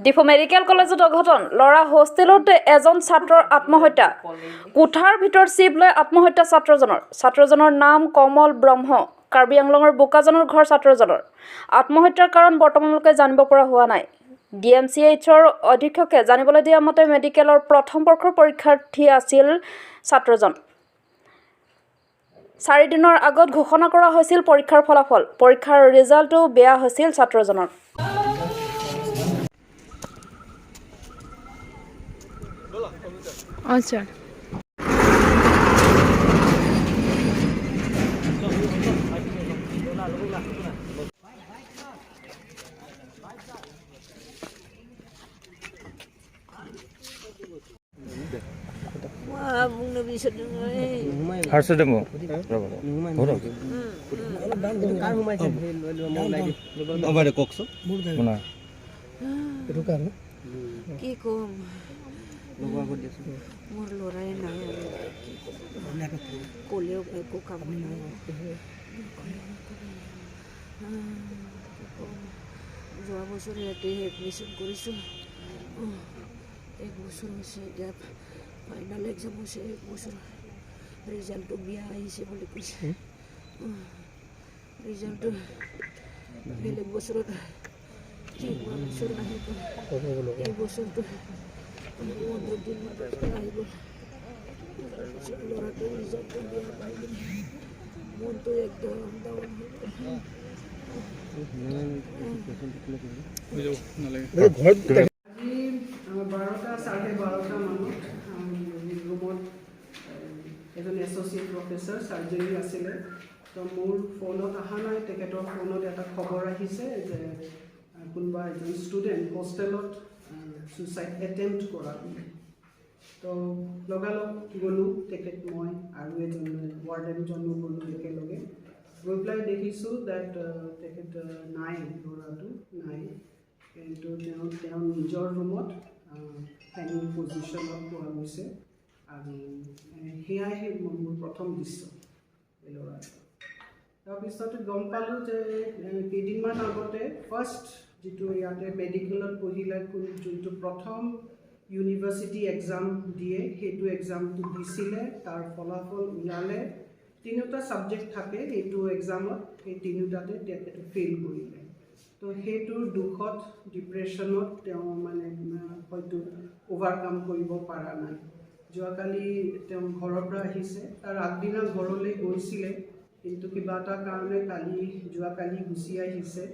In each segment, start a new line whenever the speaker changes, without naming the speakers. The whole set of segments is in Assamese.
ডিফু মেডিকেল কলেজত অঘটন। ল'ৰা হোষ্টেলত এজন ছাত্ৰৰ আত্মহত্যা। কোঠাৰ ভিতৰত চিপ লৈ আত্মহত্যা ছাত্ৰজনৰ। ছাত্ৰজনৰ নাম কমল ব্ৰহ্ম। কাৰ্বি আংলঙৰ বোকাজানৰ ঘৰ ছাত্ৰজনৰ। আত্মহত্যাৰ কাৰণ বৰ্তমানলৈকে জানিব পৰা হোৱা নাই। ডিএমচিএইচৰ অধীক্ষকে জানিবলৈ দিয়া মতে, মেডিকেলৰ প্ৰথম বৰ্ষৰ পৰীক্ষাৰ্থী আছিল ছাত্ৰজন। 4 দিনৰ আগত ঘোষণা কৰা হৈছিল পৰীক্ষাৰ ফলাফল। পৰীক্ষাৰ ৰিজাল্টো বেয়া হৈছিল ছাত্ৰজনৰ।
আচ্ছা।
मा बुंनो बिसोर?
फार्स्ट दङ।
বাইদেউ, কওকচোন।
আপোনাৰ
কি ক'ম? মোৰ ল'ৰাই নাই আৰু কি ক'ম? ক'লেও একো কাম নাই। কি ক'ম? যোৱা বছৰ ইয়াতে এডমিশ্যন কৰিছোঁ। এক বছৰ হৈছে। এতিয়া ফাইনেল এক্সাম হৈছে এক বছৰ। ৰিজাল্টটো বেয়া আহিছে বুলি কৈছে। ৰিজাল্টটো বেলেগ বছৰত ঠিক বছৰ আহি গ'ল, এই বছৰটো 15 দিন মানত আহি গ'ল। তাৰপিছত ল'ৰাটোৰ ৰিজাল্টটো বেয়া পাই কিনে মনটো একদম ডাউন হৈ গ'ল।
আজি 12টা, 12:30 মানত ৰুমত এজন এছ'চিয়েট প্ৰফেচাৰ চাৰ্জাৰী আছিলে। তো মোৰ ফোনত অহা নাই, তেখেতৰ ফোনত এটা খবৰ আহিছে যে কোনোবা এজন ষ্টুডেণ্ট হোষ্টেলত ছুইচাইড এটেম্প্ট কৰা বুলি। তো লগালগ গ'লোঁ, তেখেত, মই আৰু এজন ৱাৰ্ডেনজনো গ'লোঁ একেলগে। গৈ পেলাই দেখিছোঁ ডেট তেখেত নাই, ল'ৰাটো নাই। কিন্তু তেওঁ তেওঁৰ নিজৰ ৰুমত হেঙিং পজিশ্যনত পোৱা গৈছে আৰু সেয়াই সেই মোৰ প্ৰথম দৃশ্য এই ল'ৰাটো। তাৰপিছত গম পালোঁ যে কেইদিনমান আগতে ফাৰ্ষ্ট যিটো ইয়াতে মেডিকেলত পঢ়িলে যোনটো প্ৰথম ইউনিভাৰ্চিটি এক্সাম দিয়ে, সেইটো এক্সামটো দিছিলে। তাৰ ফলাফল ওলালে। তিনিওটা ছাবজেক্ট থাকে সেইটো এক্সামত, সেই তিনিওটাতে তেখেতে ফেইল কৰিলে। তো সেইটোৰ দুখত, ডিপ্ৰেশ্যনত তেওঁ মানে হয়তো অ'ভাৰকাম কৰিব পৰা নাই। যোৱাকালি তেওঁ ঘৰৰ পৰা আহিছে। তাৰ আগদিনা ঘৰলৈ গৈছিলে, কিন্তু কিবা এটা কাৰণে কালি, যোৱাকালি গুচি আহিছে।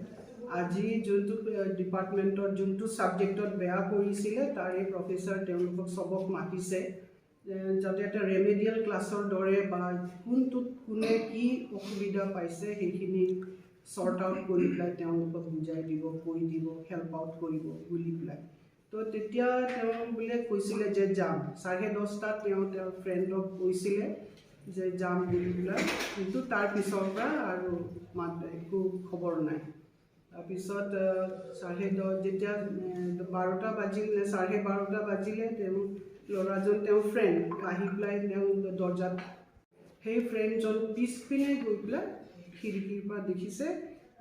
আজি যোনটো ডিপাৰ্টমেণ্টত যোনটো ছাবজেক্টত বেয়া কৰিছিলে, তাৰে প্ৰফেচাৰ তেওঁলোকক চবক মাতিছে, যাতে এটা ৰেমেডিয়েল ক্লাছৰ দৰে বা কোনটোত কোনে কি অসুবিধা পাইছে, সেইখিনি ছৰ্ট আউট কৰি পেলাই তেওঁলোকক বুজাই দিব, কৈ দিব, হেল্প আউট কৰিব বুলি পেলাই। তো তেতিয়া তেওঁ বোলে কৈছিলে যে যাম। 10:30ত তেওঁ তেওঁৰ ফ্ৰেণ্ডক কৈছিলে যে যাম বুলি পেলাই। কিন্তু তাৰ পিছৰ পৰা আৰু মাত একো খবৰ নাই। তাৰপিছত 10:30 যেতিয়া 12টা বাজিল নে 12:30 বাজিলে, তেওঁ ল'ৰাজন, তেওঁৰ ফ্ৰেণ্ড আহি পেলাই তেওঁ দৰ্জাত, সেই ফ্ৰেণ্ডজন পিছপিনে গৈ পেলাই খিৰিকীৰ পৰা দেখিছে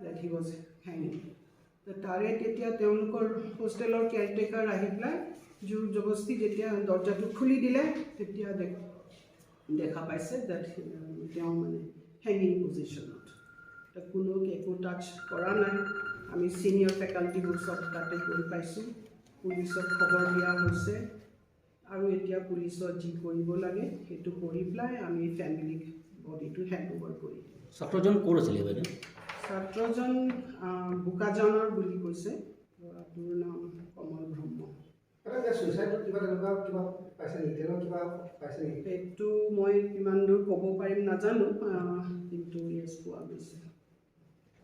that he was hanging. তাৰে তেতিয়া তেওঁলোকৰ হোষ্টেলৰ কেয়াৰটেকাৰ আহি পেলাই জোৰ জবস্তি যেতিয়া দৰ্জাটো খুলি দিলে, তেতিয়া দেখা পাইছে that তেওঁ মানে হেঙিং পজিশ্যনত। কোনো একো টাচ কৰা নাই। আমি ছিনিয়ৰ ফেকাল্টিবোৰ চব তাতে গৈ পাইছোঁ। পুলিচক খবৰ দিয়া হৈছে আৰু এতিয়া পুলিচত যি কৰিব লাগে সেইটো কৰি পেলাই আমি ফেমিলিক বডিটো হেণ্ড অভাৰ কৰি দিম।
ছাত্ৰজন ক'ৰ আছিলে বাইদেউ?
ছাত্ৰজন বোকাজানৰ বুলি কৈছে। ল'ৰাটোৰ নাম কমল ব্ৰহ্ম।
চুইচাইডত কিবা তেনেকুৱা কিবা পাইছে নেকি? তেনেকুৱা কিবা পাইছে নেকি?
সেইটো মই কিমান দূৰ ক'ব পাৰিম নাজানো, কিন্তু য়েছ, পোৱা গৈছে।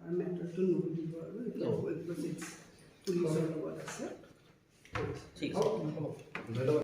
আৰু মেটাৰটো নুসুধিব আৰু এতিয়া, পুলিচৰ লগত আছে।
ঠিক আছে।
ধন্যবাদ।